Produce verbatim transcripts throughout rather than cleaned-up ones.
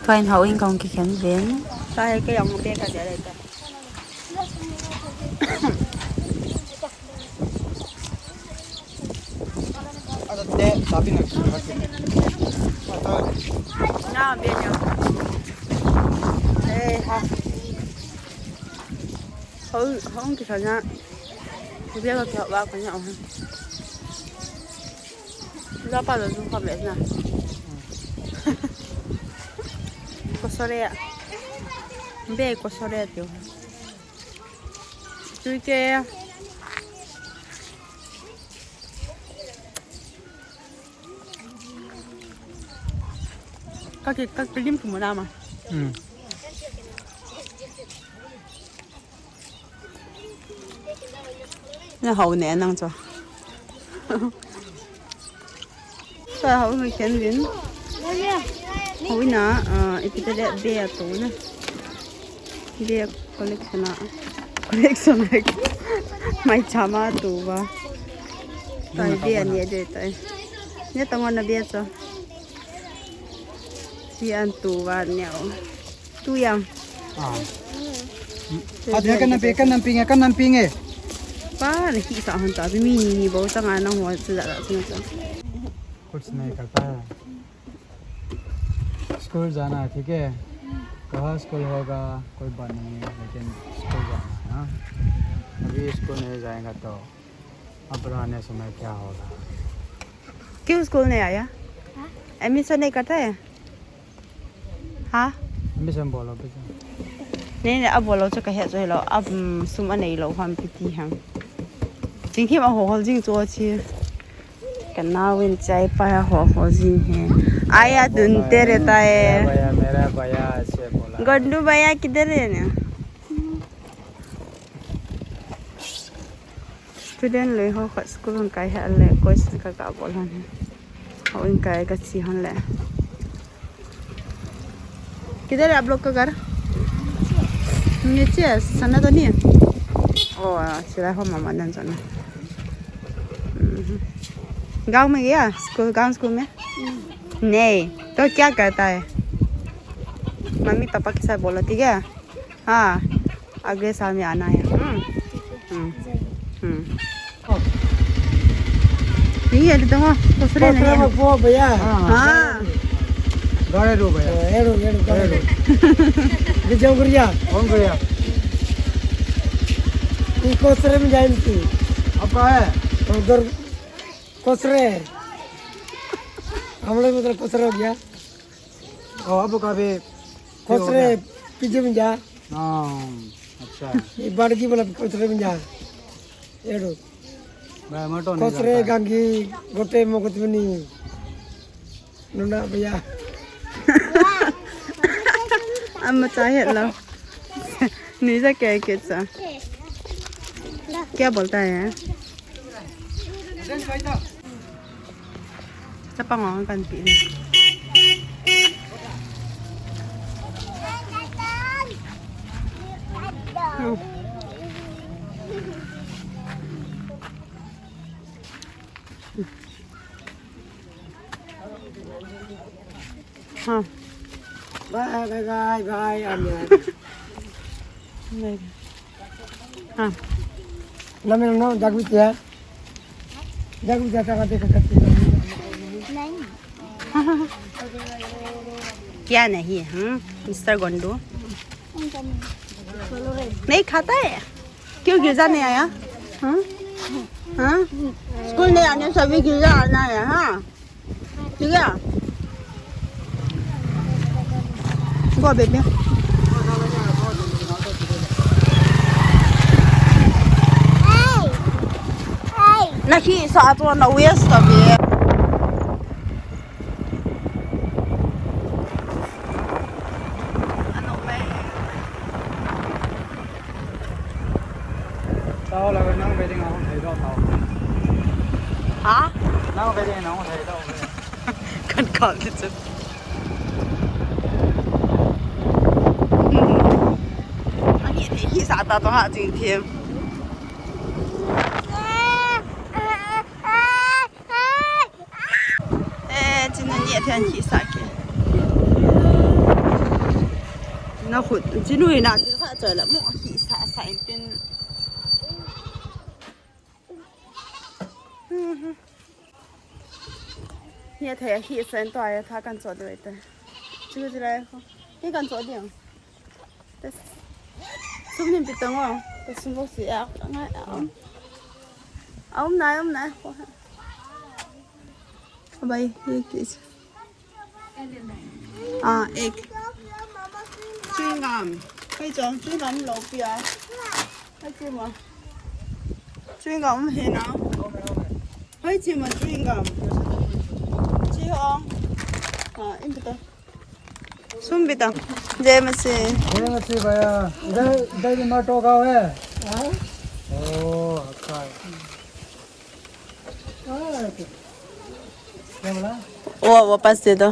Kain hau in kong kikhen ven. Ka he ke yang be ka dia le ta. Ada te tapi na. Na be nya. Eh ha. Hau hau kikhen na. Be ka ka ba ka nya. Lapa lo jung kha be na. Kosore ya. Be kosore ya tio. Tui ke. Kaki kaki lim tu mo na ma. Hmm. Na hau ne nang cho. Sa hau ngai ken din. Hau ina, ah, ipi te le be a tu na. Be collection a. Collection a. Mai chama tu ba. Tai be a ni de tai. Ne tang on na be cho. Be an tu ba ne o. Tu yang. Ah. Ade kan nampi, kan nampi nge, kan nampi nge. Pa, na ki sa hon ta, mi ni ni bo sa nga nang ho sa da sa sa. कुछ नहीं करता है। स्कूल जाना है, ठीक है? कहाँ स्कूल होगा, कोई बात नहीं है, लेकिन स्कूल जाना है, हाँ? अभी स्कूल नहीं जाएगा तो अब रहने समय क्या होगा? क्यों स्कूल नहीं आया? हाँ? एडमिशन नहीं करता है? Ha? Mission bolo, mission. Nei, nei, abolo chu kahe chu hilo. Ab, um, sum anei lo ham piti ham. Jing thim a ho hol jing chu chi. Ka nau in chai pa ho hol jing he. Aya dun tere ta e. मेरा भैया, मेरा भैया ऐसे बोला। Gondu bhaiya kidhar hai na? Student loi ho khat school hung kai hih le, question ka ka bol hon he. Hung kai ka chi hon le. किधर है आप लोग का घर? नीचे है, सना तो नहीं है? ओ, अच्छा, हो मामा नंजन। हम्म। गांव में गया स्कूल, गांव स्कूल में? नहीं, तो क्या करता है? मम्मी पापा के साथ बोलो, ठीक है? हाँ, अगले साल में आना है। हम्म। हम्म। हम्म। नहीं है, तो वहाँ दूसरे नहीं है। वो भैया। हाँ। गाड़ी दो भैया। गाड़ी दो, गाड़ी दो। विजय गुड़िया। कौन भैया? ये कोसरे में जाए इनकी। अब कहाँ है? उधर कोसरे। हम लोग उधर कोसरे हो गया। ओ, अब का भी कोसरे पीछे में जा। हाँ, अच्छा। ये बाड़की वाला कोसरे में जा। ये रो। भाई, मटो नहीं कोसरे जाता है। गंगी, गोटे मोगत में नहीं। नुना भैया। अब मचा है लो। नहीं जा क्या है कैसा? क्या बोलता है? Chapang ang kan pi. Hmm. Ha. Bye, bye, bye, bye, Anya. Bye. Ha. Lamel no, jagut ya. Jagut ya, taka deka kati. नहीं। क्या नहीं, हाँ, मिस्टर गोंडू? नहीं खाता है। क्यों गिरजा नहीं आया? हाँ? हाँ? स्कूल नहीं आने से अभी गिरजा आना है, हाँ? ठीक है? Go, baby. Na khi sa to na waste ta be. Tao la nang wedding a hung thei doh tao. Ha? Nang wedding a hung thei doh. Kan kal ni chu. Ani thei hi sa ta to ha jing them. Eh, chin ani thei hi sa ke. Khut, chinu ina, ti kha choi la, mo hi sa sa in tin. Hi a thei a hi sen to a tha kan chot doi te. Chu chu lai kho. Hi kan chot ding. Tes. Sum nim pi tang o. Tes sum bo si a. Ngai a. Um nai, um nai. Kho. Bai, hi ki. Ah, egg. Chewing gum. Hei chong chewing gum lo pia. Hei chewing gum. Chewing gum he na. Hei chewing gum, chewing gum. Chi hong. Ah, in bita. Sum bita. जय मसीह। जय मसीह भैया। इधर, इधर भी मटो गाँव है? हाँ। ओह, अच्छा है। वो, वो पाँच दे दो।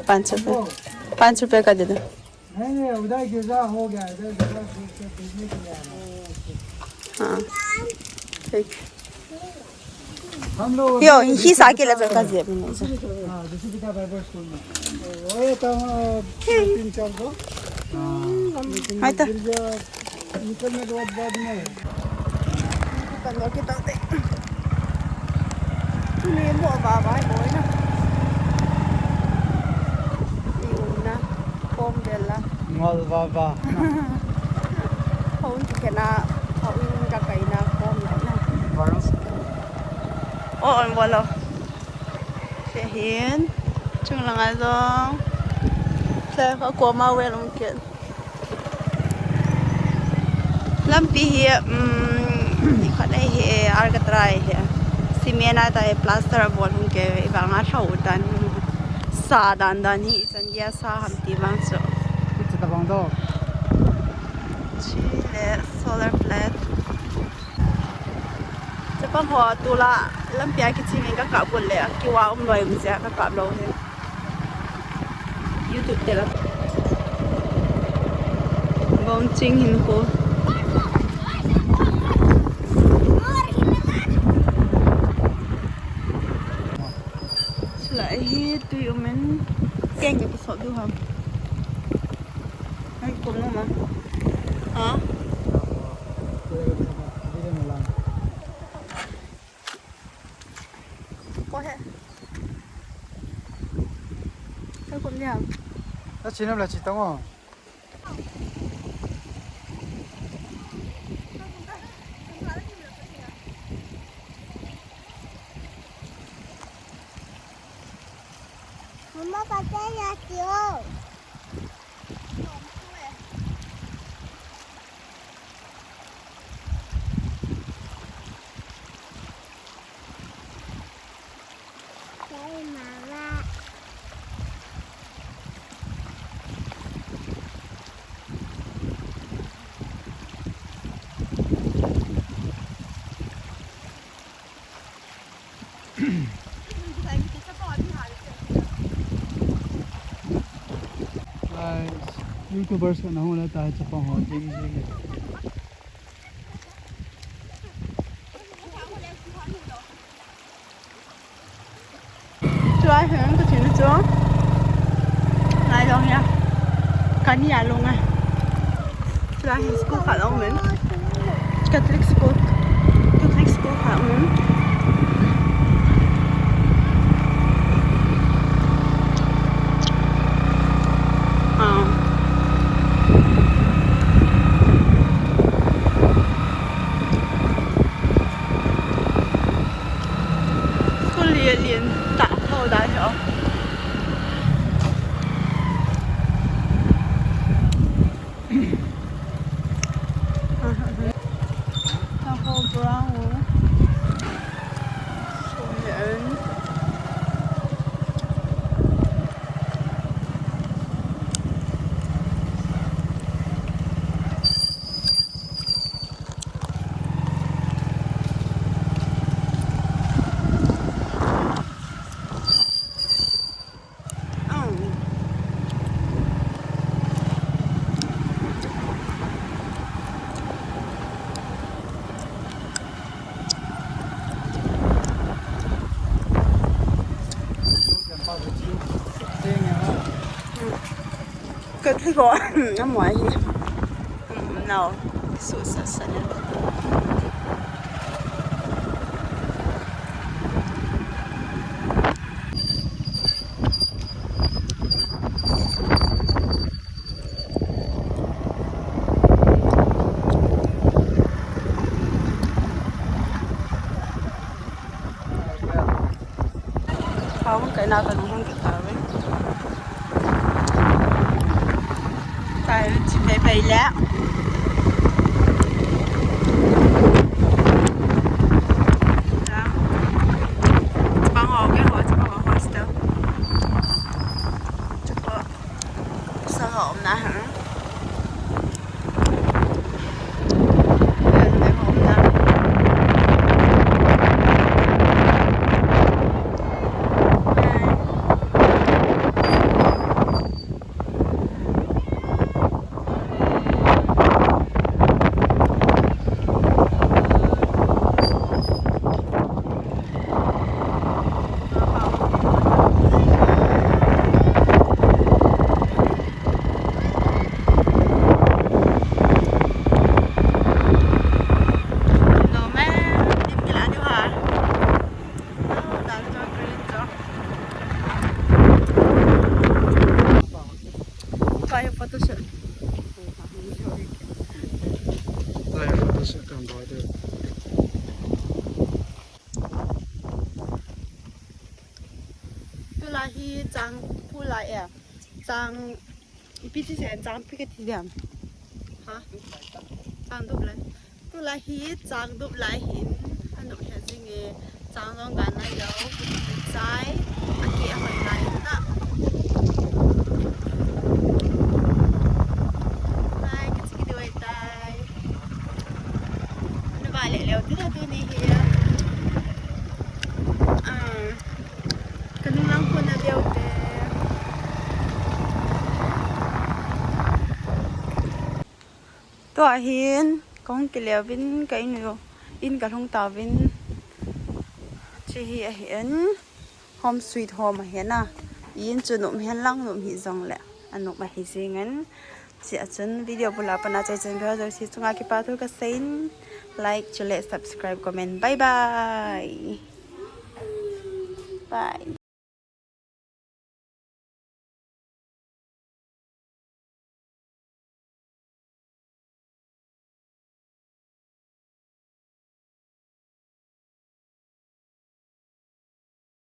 पाँच रुपए। पाँच रुपए का दे दो। नहीं, नहीं, उधर गिरजा हो गया, इधर गिरजा हो गया, देखने के लिए आना। हाँ, ठीक। हम लोग यो, अभी हिसा के लिए तो का जेब में से। हाँ, जैसे पिता बाइबल स्कूल में। वो तो, तीन चार को। हाँ। लेकिन गिरजा निकलने के बाद, बाद में। Kan lo kita te. Tuni mo ba ba mo na. Ni umna. Kom bella. Ngol ba ba. Hon ki kena. Hon ka kaina kom na. Baru. Oh, on bolo. Sehin. Chung lang azong. Sa ka koma wel ung ket. Lampi hi, um, i khat nei hi, alkatara hi. Cement a ta hi plaster a bol hung ke, i vang a thau tan. Sa dan dan hi, i chan dia sa ham ti vang so. Kicha ta bang do. Chi le solar plate. Chapang ho tula lampi a kichi min ka kap got le, kiwa um loi um sia ka kap lou hi. YouTube te la. Bong ching hin ko. Chulai hi tui um in keng ka kisop diu ham. Hai kum no ma. Ha? Ko he. Hai kum ni ham. Ta chinam la chi tang o. Mama, patay na siyo. Kay mama. Guys, YouTubers ka na hula tayo sa pang-holding. Chulai hin ka chin chu. Ngai long ya. Kani a long a. Chulai hin school khat a um in. Catholic school. Catholic school khat a um in. Ah. School lian lian tah ho dan hi o. Taho brown. School lian. Ka thei ko, a mo hi. Um, now, su sa sa ne. Hawang kai na ka nung hong kita rin. Tayo, chipay-pay le. Chipang ho, kay ho, chipang ho, hostel. Chuko. Sa ho, om na, ha? Tayo photoshoot. Tayo photoshoot kan ba de. Tulai hi chang pulai e. Chang ipi ti se chang pi ka ti diam. Ha? Chang dup lai. Tulai hi chang dup lai hin. Anop he jing e. Chang jong gan nai lou. Chai. Aki a hoi lai ta. Nai, kichi ki duai tai. Nava le leu tu tu ni hi. Ah. Ka nung lang ko na leu te. Tua hin, kong ki leu vin, ka in u, in ka lhung ta vin. Chi hi a hin, home sweet home a hin a. In chu num hin lang num hi jong le, a num a hi jing in. Chi a chun video bula pana chai chun view jouse chunga kipa thu ka sei in, like, chule subscribe, comment. Bye bye. Bye.